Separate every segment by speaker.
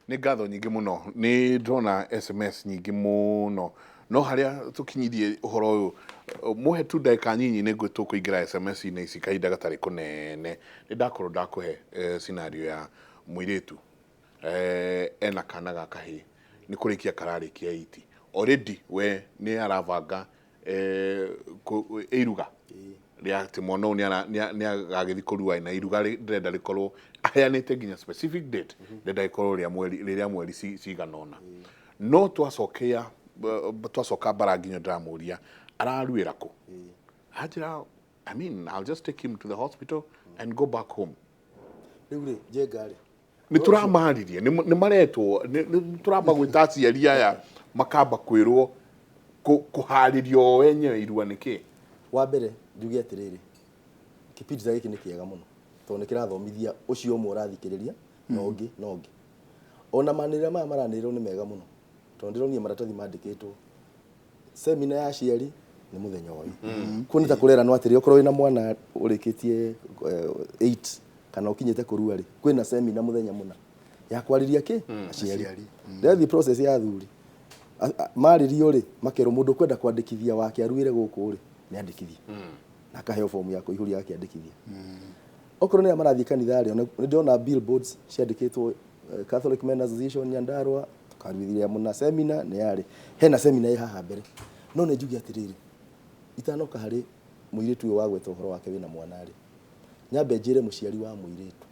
Speaker 1: Nĩ ngatho nyingĩ mũno, nĩ ndĩrona SMS nyingĩ mũno, no harĩa tũkinyithie ũhoro ũyũ, mũhe tu ndagĩka nyinyi nĩ tũkũingĩra SMS-inĩ ici kahinda gatarĩ kũnene. Nĩ ndakorwo ndakũhe scenario ya mũirĩtu ena kana ga kahĩĩ, nĩ kũrĩkia kararĩkia iti. Already we nĩ arabanga iruga rĩa atĩ mwana ũyũ nĩ agagĩthiĩ kũrua, na iruga ndĩrenda rĩkorwo aheanĩte nginya specific date, ndĩrenda rĩkorwo rĩa mweri rĩrĩa mweri cigana ũna. No twacokia twacoka mbara nginya ndĩramũria araruĩra kũ, anjĩra, "I mean, I'll just take him to the hospital and go back home."
Speaker 2: Rĩu rĩ, Njenga rĩ,
Speaker 1: Nĩ tũramaririe, nĩ maretwo, nĩ tũramba gwĩta aciari aya, makamba kwĩrwo kũharĩrio o enyewe irua nĩ kĩ.
Speaker 2: Wa mbere njuge atĩrĩrĩ, kĩbindi ta gĩkĩ nĩ kĩega mũno tondũ nĩ kĩrathomithia ũcio ũmwe ũrathikĩrĩria na ũngĩ na ũngĩ. Ona manĩrĩra maya maranĩrĩrwo nĩ mega mũno tondũ ndĩronire maratathi mandĩkĩtwo semina ya aciari nĩ mũthenya ũyũ. Kũu nĩ ta kũreranwo atĩrĩ, okorwo wĩna mwana ũrĩkĩtie 8 kana ũkinyĩte kũrua rĩ, kwĩna semina mũthenya mũna ya kwarĩria kĩ aciari.
Speaker 3: Aciari.
Speaker 2: Ndĩrathiĩ process ya athuri, marĩrio rĩ, makerwo mũndũ ũkwenda kwandĩkithia wake aruĩre gũkũ rĩ, nĩ andĩkithie na akaheo fomu ya kũihũria akĩandĩkithia. Okorwo nĩ arĩa marathiĩ kanitha rĩ, ona nĩ ndĩrona billboards ciandĩkĩtwo, Catholic Men Association Nyandarua tũkaruithia mũna semina nĩ yarĩ hena semina ĩ haha mbere. No nĩ njuge atĩrĩrĩ, itanoka harĩ mũirĩtu ũyũ wagweta ũhoro wake wĩna mwana rĩ, nyambe njĩre mũciari wa mũirĩtu,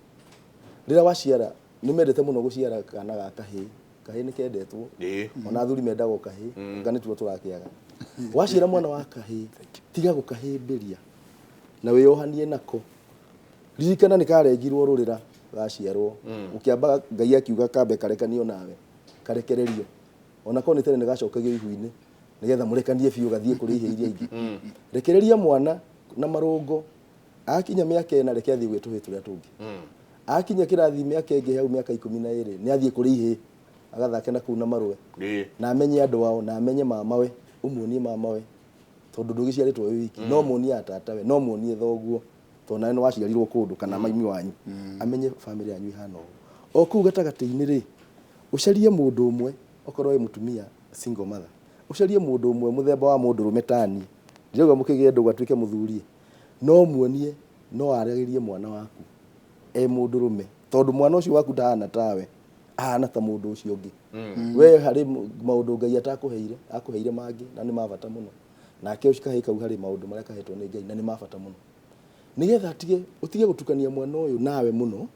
Speaker 2: rĩrĩa waciara, nĩ mendete mũno gũciara kana ga kahĩĩ. Kahĩĩ nĩ kendetwo, ona athuri mendagwo kahĩĩ, anga nĩtuo tũrakĩaga. Waciara mwana wa kahĩĩ, tiga gũkahĩmbĩria na wĩyohanie nako. Ririkana nĩ karengirwo rũrĩra gaciarwo, ũkĩamba Ngai akiuga kambe karekanio nawe, karekererio, ona korwo nĩ tene nĩ gacokagio ihu-inĩ nĩgetha mũrekanie biũ gathiĩ kũrĩ ihĩĩ iria ingĩ. Rekereria mwana na marũngo, akinya mĩaka 4 reke athiĩ gwĩ tũhĩĩ tũrĩa tũngĩ. Akinya kĩrathi mĩaka ĩngĩ hau mĩaka 12 nĩ athiĩ kũrĩ ihĩĩ agathake na kũu na marũe, na amenye andũ ao, na amenye mamawe, ũmuonie mamawe, tondũ ndũgĩciarĩtwo wĩ wiki. No muonie atatawe, no muonie thoguo, tondũ nawe nĩ waciarirwo kũndũ kana maimi wanyu, amenye famĩlĩ yanyu ihana ũũ. O kũu gatagatĩ-inĩ rĩ, ũcarie mũndũ ũmwe, okorwo wĩ mũtumia single mother, ũcarie mũndũ ũmwe mũthemba wa mũndũrũme tani, ndirauga mũkĩgĩe ndũgũ atuĩke mũthuri, no muonie no aragĩrie mwana waku e mũndũrũme, tondũ mwana ũcio waku ndahana tawe, ahana ta mũndũ ũcio ũngĩ. We harĩ maũndũ Ngai atakũheire, akũheire mangĩ na nĩ ma bata mũno, nake ũcio kahĩĩ kau harĩ maũndũ marĩa kahetwo nĩ Ngai na nĩ ma bata mũno, nĩgetha atige ũtige gũtukania mwana ũyũ nawe mũno,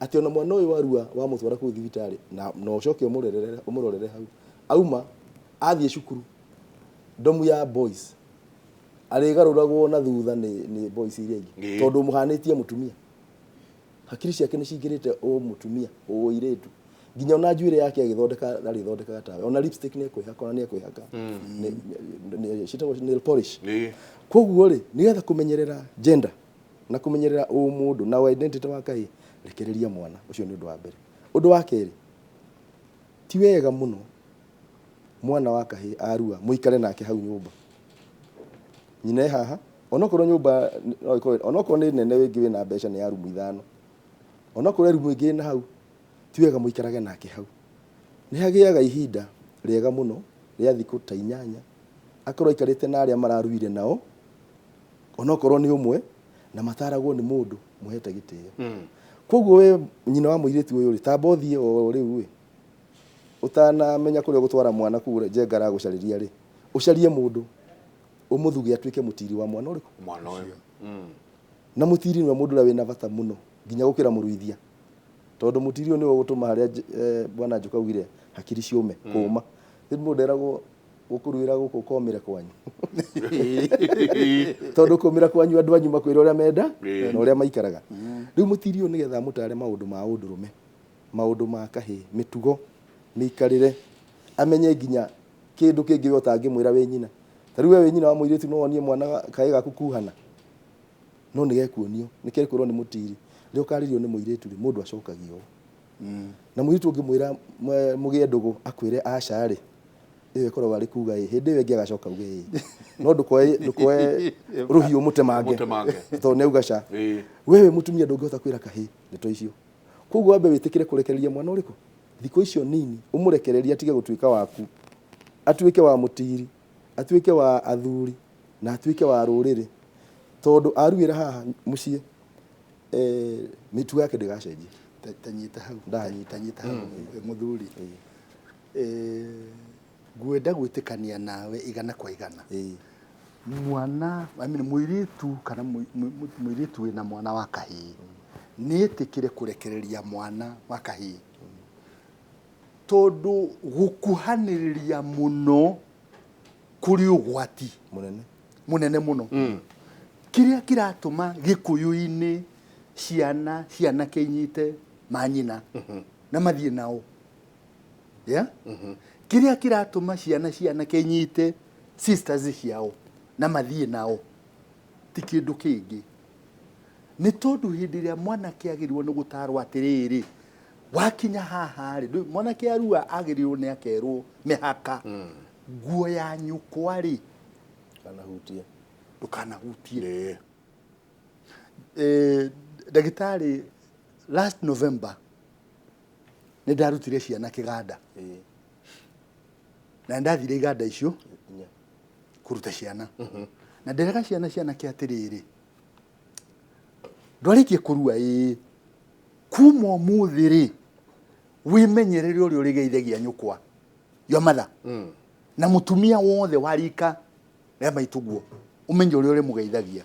Speaker 2: atĩ ona mwana ũyũ warua wamũtwara kũu thibitarĩ na ũcoke ũmũrerere ũmũrorere hau auma athiĩ cukuru ndomu ya boys arĩgarũragwo na thutha nĩ boys iria ingĩ, tondũ mũhanĩtie mũtumia, hakiri ciake nĩ cingĩrĩte ũ mũtumia ũirĩtu, nginya ona njuĩrĩ yake agĩthondeka arĩthondekaga tawe, ona lipstick nĩ ekwĩhaka, ona nĩ ekwĩhaka ciĩtagwo nail polish. Koguo rĩ, nĩgetha kũmenyerera gender na kũmenyerera ũmũndũ na identity wa kahĩĩ, rekereria mwana ũcio. Nĩ ũndũ wa mbere. Ũndũ wa kerĩ, ti wega mũno mwana wa kahĩĩ arua mũikare nake hau nyũmba nyina e haha, onokorwo nyũmba no ĩkorwo, onokorwo nĩ nene, wĩngĩ wĩna mbeca nĩ ya rumu ithano, onokorwo rumu ĩngĩ ĩna hau, ti wega mũikarage nake hau. Nĩ hagĩaga ihinda rĩega mũno rĩa thikũ ta 8 akorwo aikarĩte na arĩa mararuire nao, onokorwo nĩ ũmwe, na mataragwo nĩ mũndũ mũhete gĩtĩo. Koguo we nyina wa mũirĩtu ũyũ rĩ, tamba ũthiĩ o rĩu ĩ ũtanamenya kũrĩa ũgũtwara mwana kũu Njenga aragũcarĩria rĩ, ũcarie mũndũ ũmũthuge atuĩke mũtiri wa mwana ũrĩkũ?
Speaker 1: Mwana ũyũ.
Speaker 2: Na mũtiri nĩwe mũndũ ũrĩa wĩna bata mũno nginya gũkĩra mũruithia, tondũ mũtiri ũyũ nĩwe ũgũtũma harĩa bwana Njoka augire hakiri ciũme kũũma. Rĩu mũndũ eragwo gũkũruĩra gũkũ ũkomĩre kwanyu, tondũ kũmĩra kwanyu andũ anyu makwĩra ũrĩa menda na ũrĩa maikaraga. Rĩu mũtiri ũyũ nĩgetha amũtare maũndũ ma ũndũrũme, maũndũ ma kahĩĩ, mĩtugo, mĩikarĩre, amenye nginya kĩndũ kĩngĩ we ũtangĩmwĩra wĩ nyina. Ta rĩu we wĩ nyina wa mũirĩtu, no wonie mwana kahĩĩ gaku kuhana, no nĩ gekuonio, nĩ kekwĩrwo nĩ mũtiri. Rĩrĩa ũkarĩrio nĩ mũirĩtu rĩ, mũndũ acokagia ũũ. Na mũirĩtu ũngĩmwĩra mũgĩe ndũgũ akwĩre aca rĩ, ĩyo ĩkoragwo arĩ kuga ĩ, hĩndĩ ĩyo ĩngĩ agacoka auge ĩ. No ndũkoe rũhiũ mũtemange,
Speaker 1: Mũtemange.
Speaker 2: tondũ nĩ auga ca. We wĩ mũtumia ndũngĩhota kwĩra kahĩĩ ndeto icio. Koguo wambe wĩtĩkĩre kũrekereria mwana ũrĩkũ? Thikũ icio nini ũmũrekererie atige gũtuĩka waku, atuĩke wa mũtiri, atuĩke wa athuri na atuĩke wa rũrĩrĩ, tondũ aruĩra haha mũciĩ, mĩtugo yake ndĩgacenjia.
Speaker 3: Tanyita hau.
Speaker 2: Ndanyita.
Speaker 3: Tanyita hau, mũthuri. Ngwenda gwĩtĩkania nawe 100%. Mwana, I mean, mũirĩtu kana mũirĩtu wĩna mwana wa kahĩĩ nĩ etĩkĩre kũrekereria mwana wa kahĩĩ, tondũ gũkuhanĩrĩria mũno kũrĩ ũgwati
Speaker 2: mũnene
Speaker 3: mũnene mũno. Kĩrĩa kĩratũma Gĩkũyũ-inĩ ciana cianake inyite manyina na mathiĩ nao, yeah? Kĩrĩa kĩratũma ciana cianake inyite sisters ciao na mathiĩ nao ti kĩndũ kĩngĩ, nĩ tondũ hĩndĩ ĩrĩa mwanake agĩrĩirwo nĩ gũtarwo atĩrĩrĩ, wakinya haha rĩ, mwanake arua agĩrĩirwo nĩ akerwo mĩhaka. Nguo ya nyũkwa rĩ,
Speaker 2: Ndũkanahutie.
Speaker 3: Ndũkanahutie. Ndagĩtarĩ, last November nĩ ndarutire ciana kĩganda. Na ndathire iganda icio kũruta ciana, na nderaga ciana cianake atĩrĩrĩ, ndwarĩkie kũrua ĩĩ, kuma ũmũthĩ rĩ, wĩmenyerere ũrĩa ũrĩgeithagia nyũkwa, your mother, na mũtumia wothe wa rika rĩa maitũguo, ũmenye ũrĩa ũrĩmũgeithagia.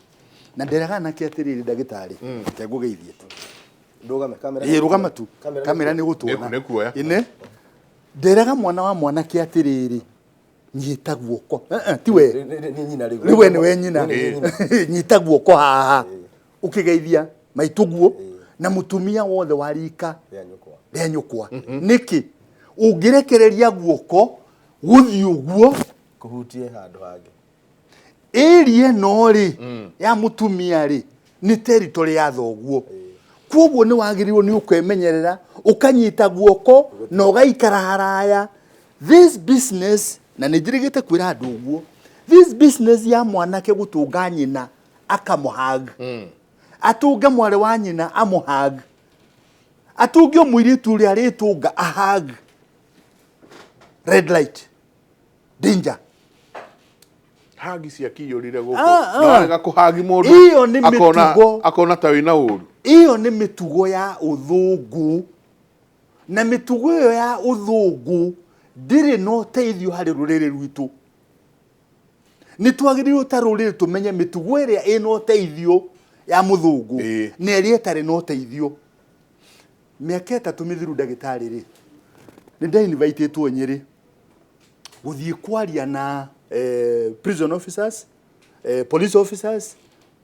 Speaker 3: Na nderaga anake atĩrĩrĩ, ndagĩtarĩ, reke ngũgeithie.
Speaker 2: Ndũgame, kamera.
Speaker 3: Ĩĩ, rũgama tu.
Speaker 2: Kamera.
Speaker 3: Kamera nĩ gũtuona.
Speaker 1: Nĩ kuoya.
Speaker 3: Ĩne nderaga mwana wa mwanake atĩrĩrĩ, nyita guoko. Ti we.
Speaker 2: Nĩ nyina rĩu.
Speaker 3: Rĩu we nĩwe nyina.
Speaker 2: Nĩ nyina.
Speaker 3: Nyita guoko haha ũkĩgeithia maitũguo na mũtumia wothe wa rika
Speaker 2: Rĩa nyũkwa.
Speaker 3: Rĩa nyũkwa. Nĩkĩ ũngĩrekereria guoko gũthiĩ ũguo
Speaker 2: kũhutie handũ hangĩ,
Speaker 3: ĩria ĩno rĩ ya mũtumia rĩ, nĩ territory ya thoguo, koguo nĩ wagĩrĩirwo nĩ ũkemenyerera, ũkanyita guoko na ũgaikara haraya. This business, na nĩ njĩrĩgĩte kwĩra andũ ũguo, this business ya mwanake gũtũnga nyina akamũhag, atũnge mwarĩ wa nyina amũhag, atũnge mũirĩtu ũrĩa arĩtũnga ahag, red light, danger.
Speaker 1: Hagi ciakiyũrire gũkũ.
Speaker 3: Ah, ah.
Speaker 1: No warega kũhagi mũndũ
Speaker 3: Iyo nĩ
Speaker 1: akona
Speaker 3: mĩtugo.
Speaker 1: Akona ta wĩna ũru.
Speaker 3: Ĩyo nĩ mĩtugo ya ũthũngũ, na mĩtugo ĩyo ya ũthũngũ ndĩrĩ na ũteithio harĩ rũrĩrĩ rwitũ. Nĩ twagĩrĩirwo ta rũrĩrĩ tũmenye mĩtugo ĩrĩa ĩna ũteithio ya mũthũngũ na ĩrĩa ĩtarĩ na ũteithio. Mĩaka 3 mĩthiru, ndagĩtarĩ rĩ, nĩ ndainvitĩtwo Nyĩrĩ gũthiĩ kwaria na prison officers, police officers,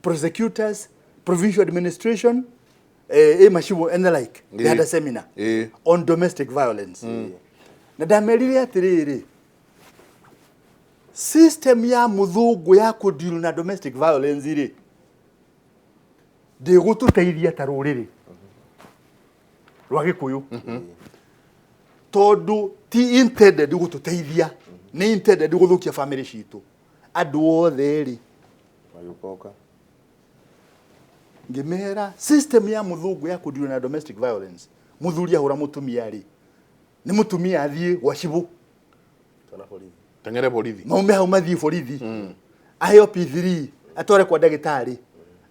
Speaker 3: prosecutors, provincial administration, macibo and the like. They had a seminar on domestic violence. Na ndamerire atĩrĩrĩ, system ya mũthũngũ ya kũdeal na domestic violence rĩ, ndĩgũtũteithia ta rũrĩrĩ rwa Gĩkũyũ, tondũ ti intended gũtũteithia, nĩ intended gũthũkia family citũ. Andũ othe rĩ
Speaker 2: magĩũkoka.
Speaker 3: Ngĩmera system ya mũthũngũ ya kũdeal na domestic violence, mũthuri ahũra mũtumia rĩ, nĩ mũtumia athiĩ gwa cibũ.
Speaker 2: Kana borithi.
Speaker 1: Teng'ere borithi.
Speaker 3: Maume hau mathiĩ borithi, aheo P3, atware kwa ndagĩtarĩ.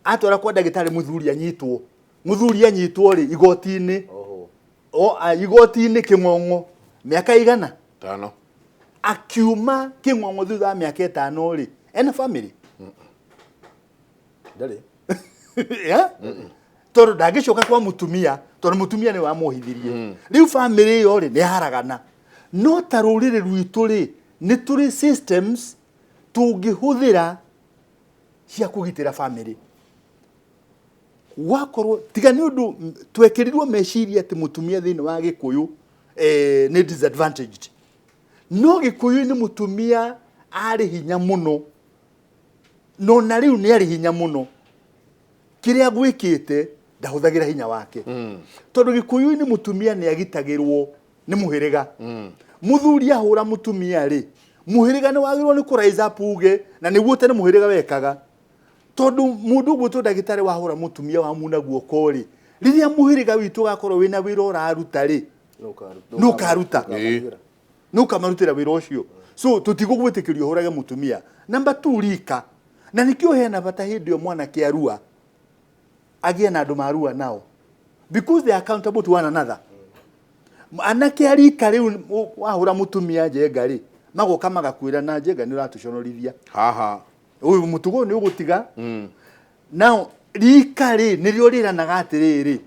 Speaker 3: Atwara kwa ndagĩtarĩ, mũthuri anyitwo. Mũthuri anyitwo rĩ, igoti-inĩ.
Speaker 2: Oho.
Speaker 3: O igoti-inĩ kĩng'ong'o mĩaka 100.
Speaker 1: 5.
Speaker 3: Akiuma kĩng'ong'o thutha wa mĩaka 5 rĩ, ena family?
Speaker 2: Ndarĩ.
Speaker 3: Yeah? Tondũ ndangĩcoka kwa mũtumia, tondũ mũtumia nĩ wamuohithirie. Rĩu family ĩyo rĩ, nĩ haragana. No ta rũrĩrĩ rwitũ rĩ, nĩ tũrĩ systems tũngĩhũthĩra cia kũgitĩra family. Wakorwo tiga nĩ ũndũ twekĩrirwo meciria atĩ mũtumia thĩinĩ wa Gĩkũyũ nĩ disadvantaged, no Gĩkũyũ-inĩ mũtumia arĩ hinya mũno, no na rĩu nĩ arĩ hinya mũno. Kĩrĩa gwĩkĩte, ndahũthagĩra hinya wake, tondũ Gĩkũyũ-inĩ mũtumia nĩ agitagĩrwo nĩ mũhĩrĩga. Mũthuri ahũra mũtumia rĩ, mũhĩrĩga nĩ wagĩrĩirwo nĩ kũ rise up uge, na nĩguo tene mũhĩrĩga wekaga, tondũ mũndũ ũguo to ndagĩtarĩ wahũra mũtumia wamuna guoko rĩ, rĩrĩa mũhĩrĩga witũ ũgakorwo wĩna wĩra ũraruta rĩ. Nũ ũkaruta? Nũ ũkamarutĩra wĩra ũcio? So tũtigũgwĩtĩkĩria ũhũrage mũtumia. Number 2, rika. Na nĩkĩo hena bata hĩndĩ ĩyo mwanake arua agĩe na andũ marua nao, because they are accountable to one another. Anake a rika rĩu wahũra mũtumia njenga rĩ, magoka magakwĩra na njenga nĩ ũratũconorithia
Speaker 1: haha
Speaker 3: ũyũ mũtugo nĩ ũgũtiga. Now rika rĩ nĩrĩo rĩranaga atĩrĩrĩ,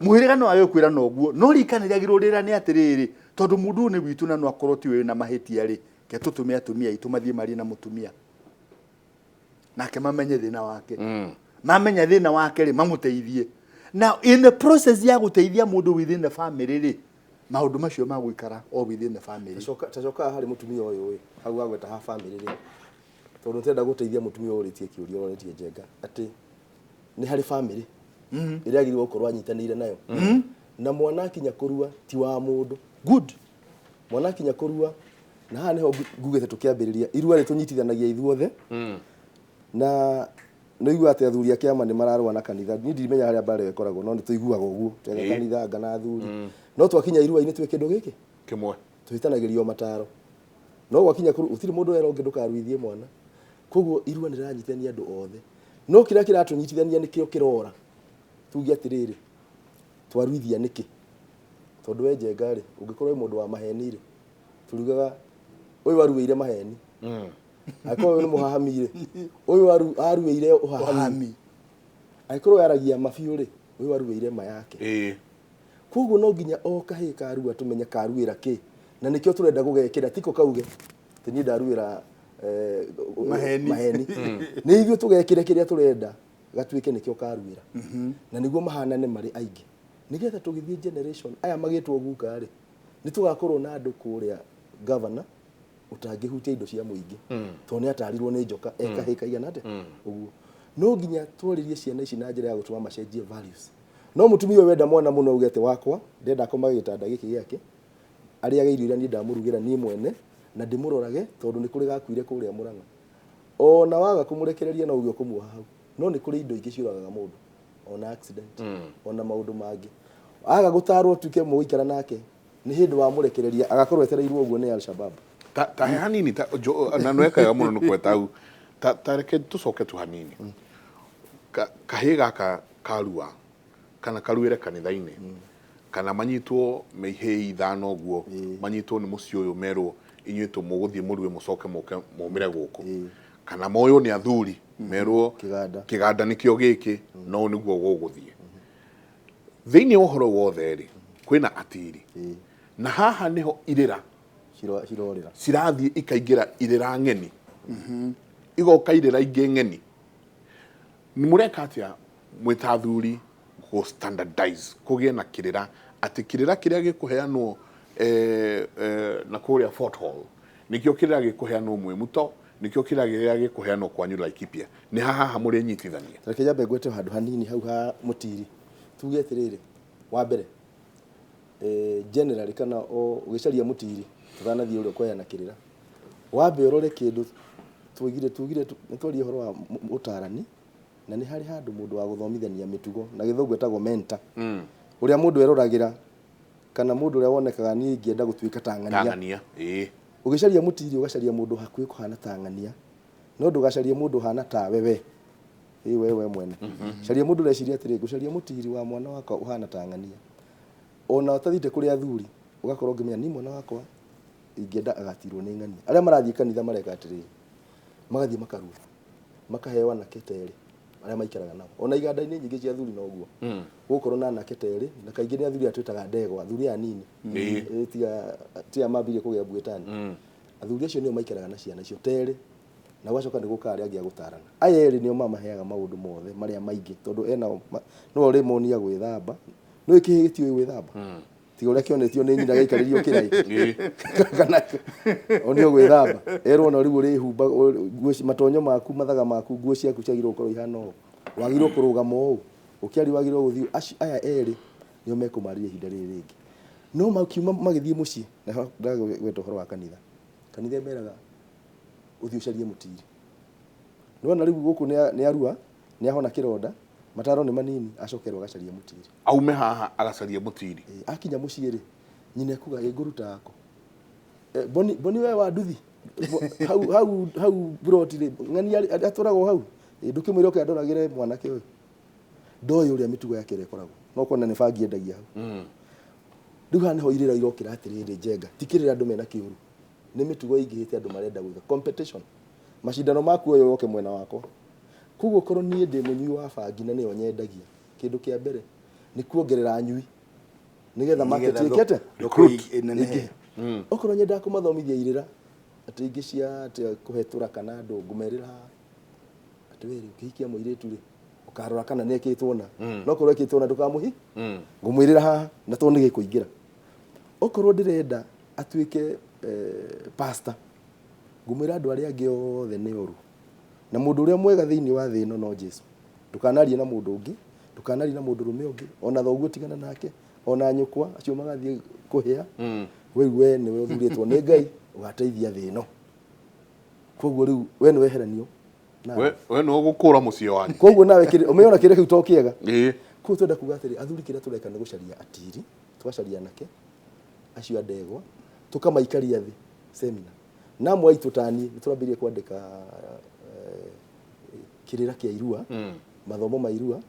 Speaker 3: mũhĩrĩga no wage kwĩrana ũguo, no rika nĩ rĩagĩrĩirwo rĩrane atĩrĩrĩ, tondũ mũndũ ũyũ nĩ witũ na no akorwo tiwe wĩna mahĩtia rĩ, ke tũtũme atumia aitũ mathiĩ marie na mũtumia nake mamenye thĩna wake. Mamenya thĩna wake rĩ, mamũteithie. Now in the process ya gũteithia mũndũ within the family rĩ, maũndũ macio magũikara o within the family.
Speaker 2: Tacoka harĩ mũtumia ũyũ ĩ hau wagweta ha family rĩ, tondũ nĩtũrenda gũteithia mũtumia ũyũ ũrĩtie kĩũria ũroretie njenga atĩ nĩ harĩ family ĩrĩa agĩrĩirwo gũkorwo anyitanĩire nayo, na mwana akinya kũrua ti wa mũndũ.
Speaker 3: Good.
Speaker 2: Mwana akinya kũrua, na haha nĩho ngugĩte tũkĩambĩrĩria, irua rĩtũnyitithanagia ithuothe. Na nĩ ũiguaga atĩ athuri a kĩama nĩ mararũa na kanitha. Niĩ ndirimenya harĩa mbara ĩyo ĩkoragwo, no nĩ tũiguaga ũguo twega kanitha anga na athuri, no twakinya irua-inĩ twĩ kĩndũ gĩkĩ
Speaker 1: kĩmwe,
Speaker 2: tũhĩtanagĩrio mataro, no gwakinya kũru gũtirĩ mũndũ wera ũngĩ ndũkaruithie mwana. Koguo irua nĩ rĩranyitithania andũ othe, no kĩrĩa kĩratũnyitithania nĩkĩo kĩrora. Tuge atĩrĩrĩ, twaruithia nĩkĩ? Tondũ we njenga rĩ, ũngĩkorwo wĩ mũndũ wa maheni rĩ, tũriugaga ũyũ waruĩire maheni. Angĩkorwo ũyũ nĩ mũhahami rĩ, ũyũ aruĩire ũhahami. Angĩkorwo yaragia mabiũ rĩ, ũyũ aruĩire ma yake. Koguo no nginya o kahĩĩ karua tũmenye karuĩra kĩ, na nĩkĩo tũrenda gũgekĩra, tiko kauge atĩ niĩ ndaruĩra
Speaker 3: maheni.
Speaker 2: Maheni. Nĩ ithuĩ tũgekĩre kĩrĩa tũrenda gatuĩke nĩkĩo karuĩra, na nĩguo mahanane marĩ aingĩ, nĩgetha tũgĩthiĩ generation aya magĩtwo guka rĩ, nĩ tũgakorwo na andũ kũrĩa governor ũtangĩhutia indo cia mũingĩ, tondũ nĩ atarirwo nĩ njoka ekahĩĩ kaigana atĩa ũguo. No nginya twarĩrie ciana ici na njĩra ya gũtũma macenjie values. No mũtumia ũyũ wenda mwana mũno auge atĩ wakwa ndenda akomage gĩtanda gĩkĩ gĩake, arĩage irio iria niĩ ndamũrugĩra niĩ mwene, na ndĩmũrorage, tondũ nĩ kũrĩ gakuire kũrĩa Mũrang'a. Ona waga kũmũrekereria no uge ũkũmuoha hau, no nĩ kũrĩ indo ingĩ ciũragaga mũndũ, ona accident, ona maũndũ mangĩ. Aga gũtarwo tuke mũgũikara nake, nĩ hĩndĩ wamũrekereria agakorwo etereirwo ũguo nĩ Al-Shabaab.
Speaker 1: Ta he hanini ta na nwekaga mũno nĩ kweta hau. Ta reke tũcoke tu hanini. Kahĩĩ gaka karua kana karuĩre kanitha-inĩ, kana manyitwo me ihĩĩ ithano ũguo, manyitwo nĩ mũciĩ ũyũ merwo inyuĩ tũmũgũthiĩ mũrue mũcoke mũke mũmĩre gũkũ, kana moywo nĩ athuri merwo
Speaker 2: kĩganda.
Speaker 1: Kĩganda nĩkĩo gĩkĩ, no nĩguo gũgũthiĩ. Thĩinĩ wa ũhoro wothe rĩ, kwĩna atiri, na haha nĩho irĩra
Speaker 2: cirorĩra,
Speaker 1: cirathiĩ ikaingĩra irĩra ng'eni, igoka irĩra ingĩ ng'eni. Mũreka atĩa mwĩ ta athuri gũ standardize kũgĩe na kĩrĩra, atĩ kĩrĩra kĩrĩa gĩkũheanwo na kũrĩa Fort Hall nĩkĩo kĩrĩra gĩkũheanwo Mwĩmuto, nĩkĩo kĩrĩra kĩrĩa gĩkũheanwo kwanyu Laikipia, nĩ haha mũrĩnyitithania?
Speaker 2: Reke nyambe ngwete handũ hanini hau ha mũtiri. Tuge atĩrĩrĩ, wa mbere, generally kana o ũgĩcaria mũtiri, tũtanathiĩ ũrĩa ũkũheana kĩrĩra, wambe ũrore kĩndũ tugire nĩ twaria ũhoro wa ũtarani, na nĩ harĩ handũ mũndũ wa gũthomithania mĩtugo, na gĩthũngũ etagwo mentor, ũrĩa mũndũ eroragĩra, kana mũndũ ũrĩa wonekaga niĩ ingĩenda gũtuĩka ta ng'ania.
Speaker 1: Ng'ania, ĩĩ.
Speaker 2: Ũgĩcaria mũtiri ũgacaria mũndũ hakuhĩ kũhana ta ng'ania, no ndũgacarie mũndũ ũhana tawe we. Ĩĩ we mwene. Caria mũndũ ũreciria atĩrĩ, ngũcaria mũtiri wa mwana wakwa ũhana ta ng'ania. Ona ũtathiĩte kũrĩ athuri, ũgakorwo ũngĩmenya niĩ mwana wakwa ingĩenda agatirwo nĩ ng'ania. Arĩa marathiĩ kanitha mareka atĩrĩrĩ, magathiĩ makarua, makaheo anake ta erĩ arĩa maikaraga nao. Ona iganda-inĩ nyingĩ cia athuri noguo. Gũkorwo na anake ta erĩ, na kaingĩ nĩ athuri aya twĩtaga ndegwa, athuri aya anini. Tiga mambirie kũgĩa mbuĩtani. Athuri acio nĩo maikaraga na ciana icio ta erĩ, na gwacoka nĩ gũkaga arĩa angĩ a gũtarana. Aya erĩ nĩo mamaheaga maũndũ mothe marĩa maingĩ, tondũ ena nĩwe ũrĩmonia gwĩthamba. Nĩũĩ kĩhĩĩ gĩtiũĩ gwĩthamba? Tiga ũrĩa kĩonetio nĩ nyina gĩaikarĩrio kĩraĩ. Kana onio gwĩthamba. Erwo ona rĩu ũrĩhumba nguo matonyo maku, mathaga maku, nguo ciaku ciagĩrĩirwo gũkorwo ihana ũũ. Wagĩrĩirwo kũrũgama ũũ. Ũkĩaria wagĩrĩirwo gũthiĩ. Acio aya erĩ nĩo mekũmarĩria ihinda rĩrĩ rĩngĩ. No makiuma magĩthiĩ mũciĩ, na ndagweta ũhoro wa kanitha. Kanitha ĩmeraga ũthiĩ ũcarie mũtiri. Nĩwona rĩu gũkũ nĩ arua, nĩ ahona kĩronda, mataro nĩ manini, acokerwo agacarie mũtiri.
Speaker 1: Aume haha agacarie mũtiri.
Speaker 2: Akinya mũciĩ rĩ, Nyina ekuga ĩ ngũruta yako. Boni boni we wa nduthi. Hau hau hau buroti rĩ ng'ania atũragwo hau. Ndũkĩmwĩre oke andoragĩre mwanake ũyũ. Ndoĩ ũrĩa mĩtugo yake ĩrĩa ĩkoragwo. No kona nĩ bangi endagia hau. Rĩu haha nĩho irĩra irokĩra atĩrĩrĩ njenga. Ti kĩrĩra andũ mena kĩũru. Nĩ mĩtugo ĩingĩhĩte andũ marenda gwĩka competition. Macindano maku ũyũ oke mwena wakwa. Koguo korwo niĩ ndĩ mũnyui wa bangi na nĩyo nyendagia, kĩndũ kĩa mbere nĩ kuongerera anyui nĩgetha market ĩke atĩa?
Speaker 3: Thoko ĩnenehe.
Speaker 2: Ĩingĩhe. Okorwo nyendaga kũmathomithia irĩra atĩ ingĩ cia atĩ kũhetũra kana andũ ngũmerĩra atĩ we rĩ ũkĩhikia mũirĩtu rĩ ũkarora kana nĩ ekĩtwo na no korwo ekĩtwo na ndũkamũhi ngũmwĩrĩra haha na tondũ nĩ gĩkũingĩra. Okorwo ndĩrenda atuĩke pastor, ngũmwĩra andũ arĩa angĩ othe nĩ oru na mũndũ ũrĩa mwega thĩinĩ wa thĩ ĩno no Jesu. Ndũkanarie na mũndũ ũngĩ, ndũkanarie na mũndũ rũme ũngĩ, ona thoguo tigana nake, ona nyũkwa acio magathiĩ kũhĩa. Rĩu we nĩwe ũthurĩtwo nĩ Ngai ũgateithia thĩ ĩno. Koguo rĩu we nĩwe weheranio
Speaker 1: na We we nĩwe ũgũkũra mũciĩ wanyu.
Speaker 2: Koguo nawe ũmeona kĩrĩa kĩu to kĩega. Koguo twenda kuga atĩrĩ, athuri kĩrĩa tũreka nĩ gũcaria atiri, tũgacaria anake acio a ndegwa, tũkamaikaria thĩ seminar. Na amwe aitũ ta niĩ nĩ tũrambĩrĩria kwandĩka kĩrĩra kĩa irua, mathomo ma irua,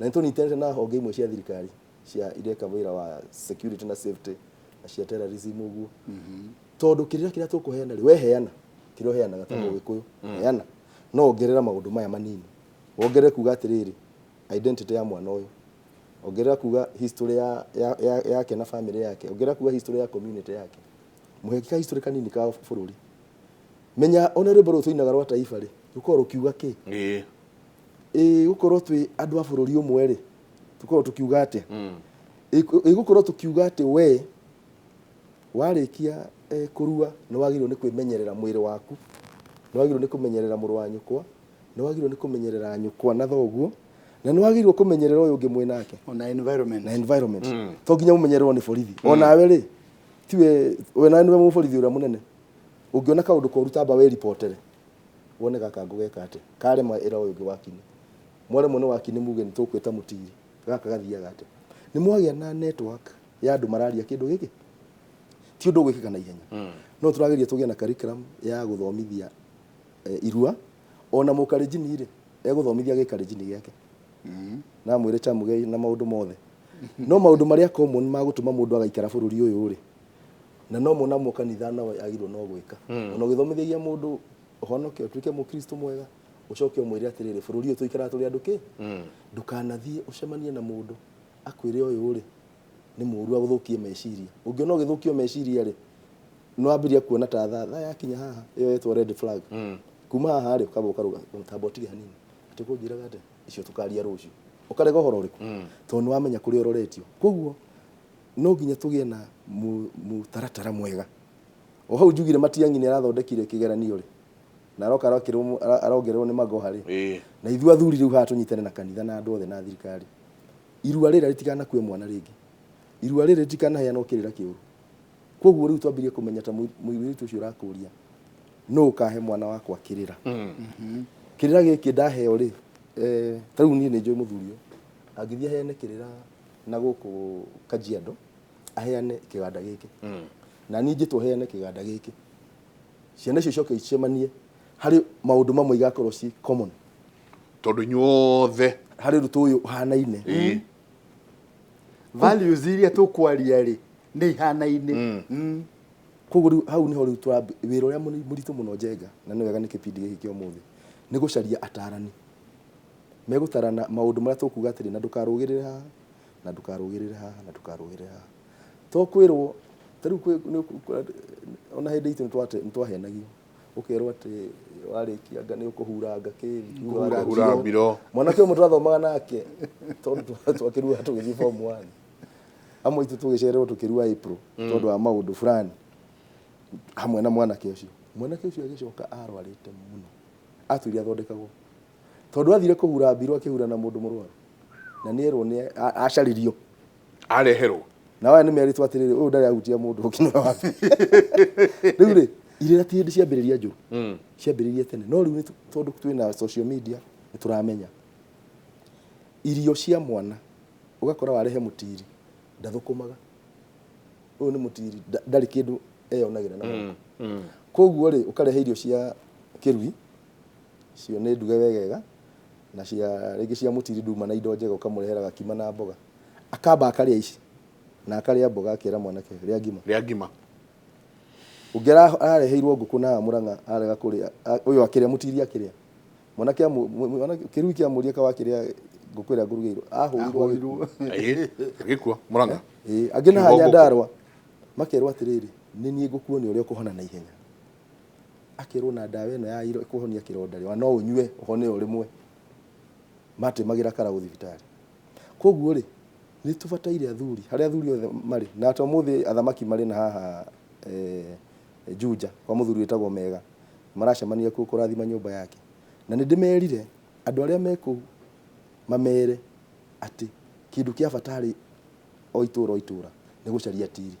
Speaker 2: na nĩ tũnyitanĩte na honge imwe cia thirikari cia ireka wĩra wa security na safety na cia terrorism ũguo. Tondũ kĩrĩra kĩrĩa tũkũheana rĩ, we heana kĩrĩa ũheanaga ta Mũgĩkũyũ, heana, no ongerera maũndũ maya manini. Wongerere kuga atĩrĩrĩ, identity ya mwana ũyũ, ongerera kuga history yake na family yake, ongerera kuga history ya community yake, mũhe ka history kanini ka bũrũri. Menya ona rwĩmbo rũrũ tũinaga rwa taifa rĩ, rũkoragwo rũkiuga kĩ? Ĩ gũkorwo twĩ andũ a bũrũri ũmwe rĩ, tũkoragwo tũkiuga atĩa? Ĩ gũkorwo tũkiuga atĩ we warĩkia kũrua nĩ wagĩrĩirwo nĩ kwĩmenyerera mwĩrĩ waku, nĩ wagĩrĩirwo nĩ kũmenyerera mũrũ wa nyũkwa, nĩ wagĩrĩirwo nĩ kũmenyerera nyũkwa na thoguo, na nĩ wagĩrĩirwo kũmenyerera ũyũ ũngĩ mwĩ nake.
Speaker 3: Ona environment.
Speaker 2: Na environment. To nginya mũmenyererwo nĩ borithi. Onawe rĩ, tiwe we nawe nĩwe mũborithi ũrĩa mũnene. Ũngĩona kaũndũ koru tamba we ripotere. Wone gaka ngũgeka atĩa. Karema ĩra ũyũ ũngĩ wakini. Mwaremwo nĩ wakini muge nĩ tũkwĩta mũtiri. Gaka gathiaga atĩa. Nĩ mwagĩa na network ya andũ mararia kĩndũ gĩkĩ. Ti ũndũ ũgwĩkĩka na ihenya. No tũrageria tũgĩe na curriculum ya gũthomithia irua. Ona mũkarenjini rĩ, egũthomithia gĩkarenjini gĩake. Na mwĩre chamũgei na maũndũ mothe. No maũndũ marĩa common ma gũtũma mũndũ agaikara bũrũri ũyũ rĩ, na no mo namo kanitha nao agĩrĩirwo no gwĩka. Ona ũgĩthomithagia mũndũ ũhonoke ũtuĩke mũkristo mwega, ũcoke ũmwĩre atĩrĩrĩ, bũrũri ũyũ tũikaraga tũrĩ andũ kĩ? Ndũkanathiĩ ũcemanie na mũndũ akwĩre ũyũ rĩ nĩ mũru agũthũkie meciria. Ũngĩona ũgĩthũkio meciria rĩ, nĩ wambĩrĩria kuona ta thaa yakinya haha, ĩyo ĩtwo red flag. Kuma haha rĩ, ũkamba ũkarũga, tamba ũtige hanini. Atĩ ũkũnjĩraga atĩa? Icio tũkaria rũciũ. Ũkarega ũhoro ũrĩkũ? Tondũ nĩ wamenya kũrĩa ũroretio. Koguo no nginya tũgĩe na mũtaratara mwega. O hau njugire Matiang'i nĩ arathondekire kĩgeranio rĩ, na aroka arongererwo nĩ Magoha rĩ. Na ithuĩ athuri rĩu haha tũnyitane na kanitha na andũ othe na thirikari. Irua rĩrĩa rĩtikanakue mwana rĩngĩ. Irua rĩrĩ rĩtikanaheanwo kĩrĩra kĩũru. Koguo rĩu twambirie kũmenya ta mũirĩtu ũcio ũrakũria, nũ ũkahe mwana wakwa kĩrĩra? Kĩrĩra gĩkĩ ndaheo rĩ, ta rĩu niĩ nĩ njũĩ mũthuri ũyũ, angĩthiĩ aheane kĩrĩra na gũkũ Kajiado, aheane kĩganda gĩkĩ. Na niĩ njĩtwo heane kĩganda gĩkĩ. Ciana icio icoke icemanie harĩ maũndũ mamwe igakorwo ci common.
Speaker 1: Tondũ inyuothe
Speaker 2: harĩ ũndũ ũyũ ũhanaine.
Speaker 3: Values iria tũkwaria rĩ nĩ ihanaine.
Speaker 2: Koguo rĩu hau nĩho rĩu wĩra ũrĩa mũritũ mũno njenga, na nĩ wega nĩ kĩbindi gĩkĩ kĩa ũmũthĩ, nĩ gũcaria atarani. Megũtarana maũndũ marĩa tũkuga atĩrĩ, na ndũkarũgĩrĩre haha, na ndũkarũgĩrĩre haha, na ndũkarũgĩrĩre haha. To kwĩrwo, ta rĩu ona hĩndĩ itũ nĩ twahenagio. Ũkerwo atĩ warĩkia anga nĩ ũkũhuranga kĩ,
Speaker 1: Kũhura mbiro.
Speaker 2: Mwanake ũmwe twathomaga nake, tondũ twakĩrua tũgĩthiĩ form 1. Amwe aitũ tũgĩcererwo tũkĩrua April, tondũ wa maũndũ fulani. Hamwe na mwanake ũcio. Mwanake ũcio agĩcoka arwarĩte mũno. Atuire athondekagwo. Tondũ athire kũhura mbiro akĩhura na mũndũ mũrwaru. Na nĩ erwo nĩ acaririo.
Speaker 1: Areherwo.
Speaker 2: Na waya nĩ merĩtwo atĩrĩrĩ, ũyũ ndarĩ ahutia mũndũ ũngĩ nĩwe wa mbere. Rĩu rĩ, irĩra ti hĩndĩ ciambĩrĩria njũru. Ciambĩrĩria tene. No rĩu tondũ twĩna social media, nĩ tũramenya. Irio cia mwana, ũgakora warehe mũtiri, ndathũkũmaga. Ũyũ nĩ mũtiri, ndarĩ kĩndũ eyonagĩra na moko. Koguo rĩ, ũkarehe irio cia kĩrui, cio nĩ nduge wegega, na cia rĩngĩ cia mũtiri nduma na indo njega, ũkamũrehera gakima na mboga. Akamba akarĩa ici na akarĩa mboga, akera mwanake, rĩa ngima.
Speaker 1: Rĩa ngima.
Speaker 2: Ũngĩ arareheirwo ngũkũ na Mũrang'a arega kũrĩa, ũyũ akĩrĩa, mũtiri akĩrĩa. Mwanake kĩrui kĩamũria ka wakĩrĩa ngũkũ ĩrĩa ngũrugĩirwo, ahũrirwo.
Speaker 1: Ĩĩ, agĩkua Mũrang'a.
Speaker 2: Ĩĩ, angĩ na
Speaker 1: Kiugo ngũkũ.
Speaker 2: Nyandarũa makerwo atĩrĩrĩ, nĩ niĩ ngũkuonia ũrĩa ũkũhona na ihenya. Akerwo na ndawa ĩno ya ĩkũhonia kĩronda rĩ, no ũnyue ũhone o rĩmwe. Matemagĩra karaũ thibitarĩ. Koguo rĩ, nĩ tũbataire athuri, harĩa athuri othe marĩ, na ta ũmũthĩ athamaki marĩ na haha Juja kwa mũthuri wĩtagwo Mega, maracemania kuo kũrathima nyũmba yake. Na nĩ ndĩmerire andũ arĩa me kũu mamere atĩ kĩndũ kĩa bata harĩ o itũra o itũra nĩ gũcaria tiri.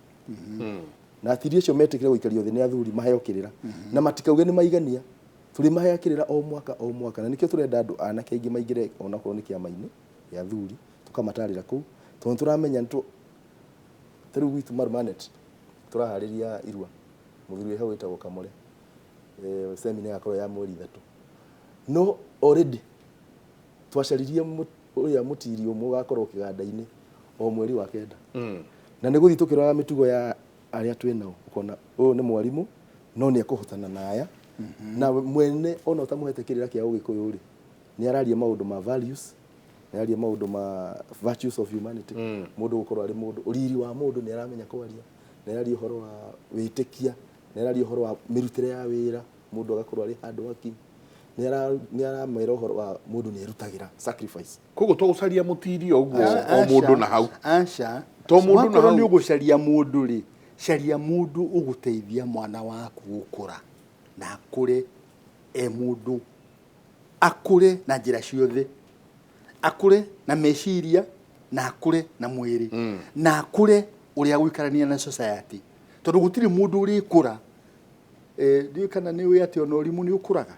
Speaker 2: Na atiri acio metĩkĩre gũikario thĩ nĩ athuri maheo kĩrĩra, na matikauge nĩ maigania, tũrĩmahea kĩrĩra o mwaka o mwaka. Na nĩkĩo tũrenda andũ anake aingĩ maingĩre onakorwo nĩ kĩama-inĩ gĩa athuri, tũkamatarĩra kũu, tondũ tũramenya ta rĩu gwitũ Marumanet tũraharĩria irua, mũthuri wĩ hau wĩtagwo Kamore, seminar ĩgakorwo ya mweri 3, no already twacaririe ũrĩa mũtiri ũmwe ũgakorwo kĩganda-inĩ o mweri wa 9. Na nĩ gũthiĩ tũkĩroraga mĩtugo ya arĩa twĩ nao, ũkona ũyũ nĩ mwarimũ no nĩ ekũhotana na aya, na mwene ona ũtamũhete kĩrĩra kĩa ũgĩkũyũ rĩ, nĩ araria maũndũ ma values, nĩ araria maũndũ ma virtues of humanity, mũndũ gũkorwo arĩ mũndũ, ũriri wa mũndũ nĩ aramenya kwaria, nĩ araria ũhoro wa wĩtĩkia, nĩ araria ũhoro wa mĩrutĩre ya wĩra, mũndũ agakorwo arĩ hard working, nĩ aramera ũhoro wa mũndũ nĩ erutagĩra sacrifice.
Speaker 1: Koguo to gũcaria mũtiri o ũguo o mũndũ na hau.
Speaker 3: Aca.
Speaker 1: To mũndũ na
Speaker 3: Wakorwo
Speaker 1: hau.
Speaker 3: nĩ ũgũcaria mũndũ rĩ, caria mũndũ ũgũteithia mwana waku gũkũra na akũre e mũndũ, akũre na njĩra ciothe, akũre na meciria na akũre na mwĩrĩ, na akũre ũrĩa gũikarania na society, tondũ gũtirĩ mũndũ ũrĩkũra. Ndiũĩ kana nĩ ũĩ atĩ ona ũrimũ nĩ ũkũraga.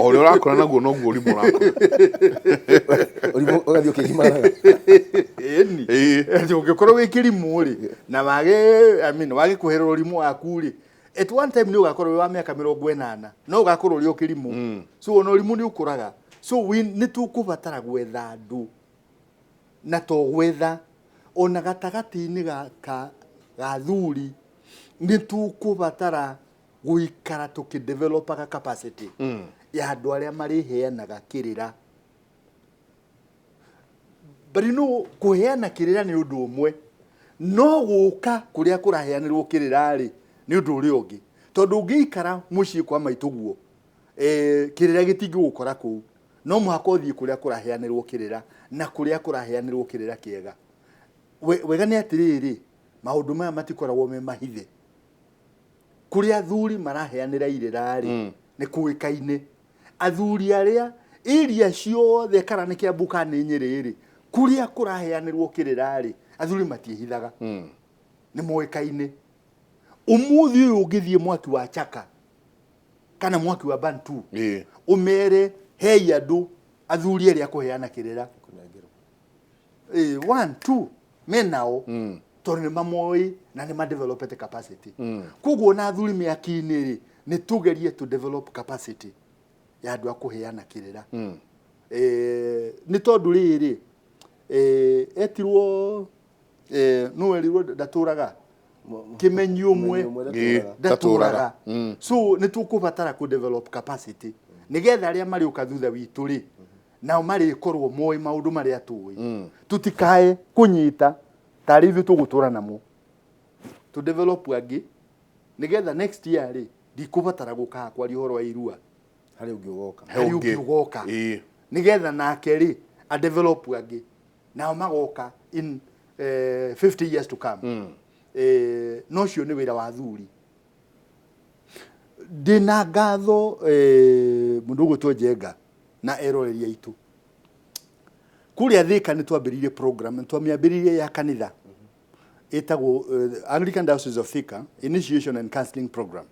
Speaker 1: O ũrĩa ũrakũra naguo noguo ũrimũ ũrakũra.
Speaker 2: Ũrimũ ũgathiĩ ũkĩgimaraga.
Speaker 3: Ĩni. Atĩ ũngĩkorwo wĩ kĩrimũ rĩ, na wage, I mean, wage kweherera ũrimũ waku rĩ, at one time nĩ ũgakorwo wĩ wa mĩaka 80, no ũgakorwo ũrĩ o kĩrimũ. So ona ũrimũ nĩ ũkũraga. So nĩ tũkũbatara gwetha andũ, na to gwetha ona gatagatĩ-inĩ ga athuri, nĩ tũkũbatara gũikara tũkĩdevelopaga capacity ya andũ arĩa marĩheanaga kĩrĩra. But you know, kũheana kĩrĩra nĩ ũndũ ũmwe, no gũka kũrĩa kũraheanĩrwo kĩrĩra rĩ, nĩ ũndũ ũrĩa ũngĩ. Tondũ ũngĩikara mũciĩ kwa maitũ guo, kĩrĩra gĩtingĩgũkora kũu. No mũhaka ũthiĩ kũrĩa kũraheanĩrwo kĩrĩra, na kũrĩa kũraheanĩrwo kĩrĩra kĩega. Wega nĩ atĩrĩrĩ, maũndũ maya matikoragwo me mahithe. Kũrĩa athuri maraheanĩra irĩra rĩ, nĩ kũĩkaine. Athuri arĩa iria ciothe kana nĩ Kiambu kana nĩ Nyĩrĩ rĩ, kũrĩa kũraheanĩrwo kĩrĩra rĩ, athuri matiĩhithaga. Nĩ moĩkaine. Ũmũthĩ ũyũ ũngĩthiĩ mwaki wa Chaka kana mwaki wa Bantu, ũmere hei andũ athuri arĩa kũheana kĩrĩra. 1, 2, menao. Tondũ nĩ mamoĩ na nĩ madevelopete capacity. Koguo ona athuri mĩaki-inĩ rĩ, nĩ tũgerie to develop capacity ya andũ a kũheana kĩrĩra. Nĩ tondũ rĩrĩ, etirwo, nũ werirwo ndatũraga? Kĩmenyi ũmwe ndatũraga. So nĩ tũkũbatara kũ develop capacity nĩgetha arĩa marĩũka thutha witũ rĩ, nao marĩkorwo moĩ maũndũ marĩa tũĩ. Tũtikae kũnyita tarĩ ithuĩ tũgũtũra namo. Tũ develop angĩ nĩgetha next year rĩ, ndikũbatara gũka kwaria ũhoro wa irua.
Speaker 2: Harĩ ũngĩ ũgoka.
Speaker 3: Harĩ ũngĩ ũgoka. Nĩgetha nake rĩ, a develop angĩ. Nao magoka in 50 years to come. No ũcio nĩ wĩra wa athuri. Ndĩna ngatho mũndũ ũgwĩtwo Njenga na eroreri aitũ. Kũrĩa Thika nĩ twambĩrĩirie program, nĩ twamĩambĩrĩirie ya kanitha. Ĩtagwo Anglican Diocese of Thika Initiation and Counseling Program.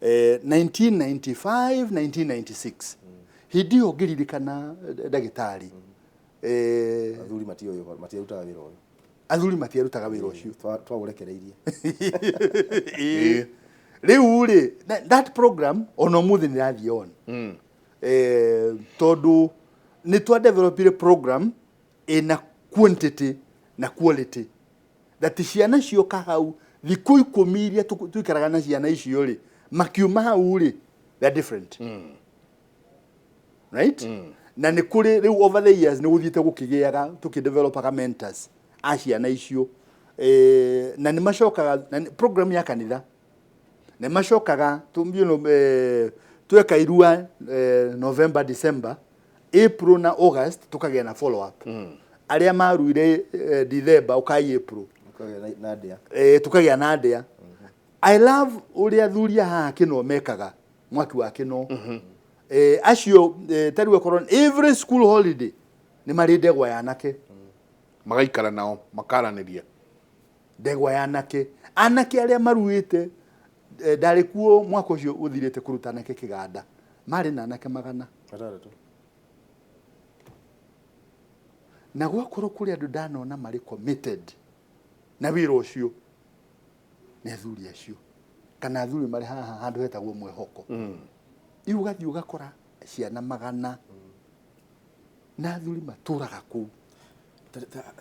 Speaker 3: 1995, 1996. Hĩndĩ ĩyo ngĩririkana ndagĩtarĩ.
Speaker 2: Athuri matiũĩ ũhoro, matiarutaga wĩra ũyũ.
Speaker 3: Athuri matiarutaga wĩra ũcio.
Speaker 2: Twaũrekereirie.
Speaker 3: Ĩĩ. Rĩu rĩ, that program ona ũmũthĩ nĩ ĩrathiĩ on. Tondũ nĩ twa developire program ĩna quantity na quality, that ciana cioka hau thikũ 10 iria tũikaraga na ciana icio rĩ, makiuma hau rĩ, they are different. Right? Na nĩ kũrĩ rĩu over the years nĩ gũthiĩte gũkĩgĩaga tũkĩdevelopaga mentors a ciana icio, na nĩ macokaga na program ya kanitha nĩ macokaga tweka irua November, December, April na August tũkagĩa na follow up. Arĩa maruire December ũkai April.
Speaker 2: Ũkagĩa na ndĩa.
Speaker 3: Tũkagĩa na ndĩa. I love ũrĩa athuri a haha Kĩno mekaga mwaki wa Kĩno. Acio ta rĩu okorwo every school holiday nĩ marĩ ndegwa ya anake.
Speaker 1: Magaikara nao makaranĩria.
Speaker 3: Ndegwa ya anake. Anake arĩa maruĩte, ndarĩ kuo mwaka ũcio ũthirĩte kũruta anake kĩganda. Marĩ na anake 600.
Speaker 2: 6.
Speaker 3: Na gwakorwo kũrĩ andũ ndanona marĩ committed na wĩra ũcio nĩ athuri acio, kana athuri marĩ haha handũ hetagwo Mwĩhoko. Rĩu ũgathiĩ ũgakora ciana 100 na athuri matũraga kũu.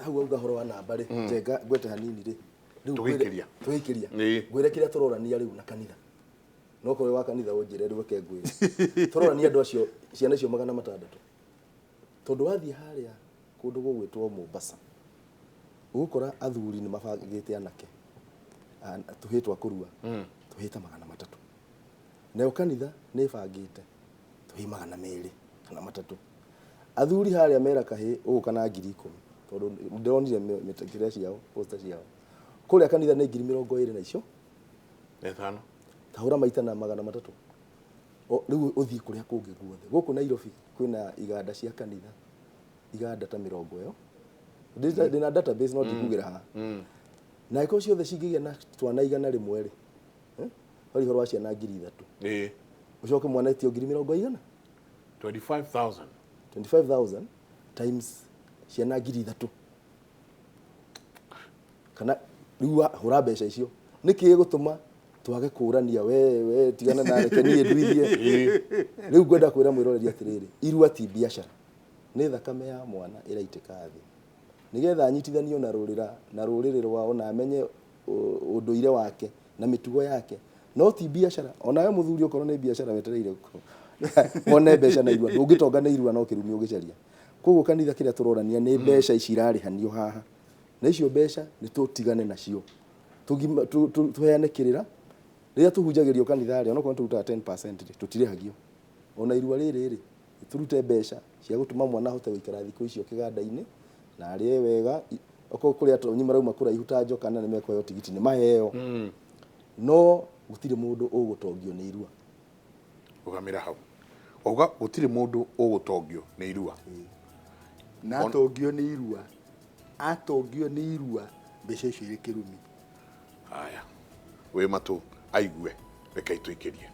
Speaker 2: Hau auga ũhoro wa namba rĩ, njenga ngwete hanini rĩ. Rĩu
Speaker 1: Tũgĩikĩria.
Speaker 2: Tũgĩikĩria.
Speaker 1: Ĩĩ.
Speaker 2: Ngwĩre kĩrĩa tũrorania rĩu na kanitha. No korwo wa kanitha ũnjĩre rĩu reke ngwĩre. Tũrorania andũ acio, ciana icio 600. Tondũ wathiĩ harĩa kũndũ gũgwĩtwo Mombasa, ũgũkora athuri nĩ mabangĩte anake, tũhĩĩ twa kũrua, tũhĩĩ ta 300. Nayo kanitha nĩ ĩbangĩte tũhĩĩ 200 kana 300. Athuri harĩa mera kahĩĩ ũgũka na 10,000, tondũ ndĩronire mĩtĩkĩre ciao, poster ciao. Kũrĩa kanitha nĩ 25,000 na icio.
Speaker 1: Na ithano.
Speaker 2: Ta hũra maita na 300. Rĩu ũthiĩ kũrĩa kũngĩ guothe. Gũkũ Nairobi kwĩna iganda cia kanitha, iganda ta mĩrongo ĩyo. Ndĩna database no ndikugĩra haha. Na ĩkorwo ciothe cingĩgĩa na twana 100 rĩ, Harĩ ũhoro wa ciana 3,000. Ũcoke mwana etio ngiri mĩrongo igana?
Speaker 1: 25,000.
Speaker 2: 25,000 times ciana 3,000. Kana rĩu hũra mbeca icio. Nĩkĩ gĩgũtũma twage kũrania we tigana na reke niĩ nduithie. Rĩu ngwenda kwĩra mwĩroreri atĩrĩrĩ, irua ti biacara. Nĩ thakame ya mwana ĩraitĩka thĩ. Nĩgetha anyitithanio na rũrĩra, na rũrĩrĩ rwao na amenye ũndũire wake na mĩtugo yake. No ti biacara. Onawe mũthuri okorwo nĩ biacara wetereire wone mbeca na irua. Ndũngĩtonga na irua no kĩrumi ũgĩcaria. Koguo kanitha kĩrĩa tũrorania nĩ mbeca ici irarĩhanio haha. Na icio mbeca nĩ tũtigane nacio. Tũheane kĩrĩra. Rĩrĩa tũhunjagĩrio kanitha rĩ, onokorwo tũrutaga 10% rĩ, tũtirĩhagio. Ona irua rĩrĩ rĩ, tũrute mbeca cia gũtũma mwana ahote gũikara thikũ icio kĩganda-inĩ na arĩe wega. Okorwo kũrĩ atonyi marauma kũraihu ta njoka na nĩ mekũheo tigiti nĩ maheo. No gũtirĩ mũndũ ũgũtongio nĩ irua.
Speaker 1: Rũgamĩra hau. Wauga gũtirĩ mũndũ ũgũtongio nĩ irua.
Speaker 3: Na atongio nĩ irua. Atongio nĩ irua mbeca icio irĩ kĩrumi.
Speaker 1: Haya. Wĩ matũ aigue, reke itũikĩrie.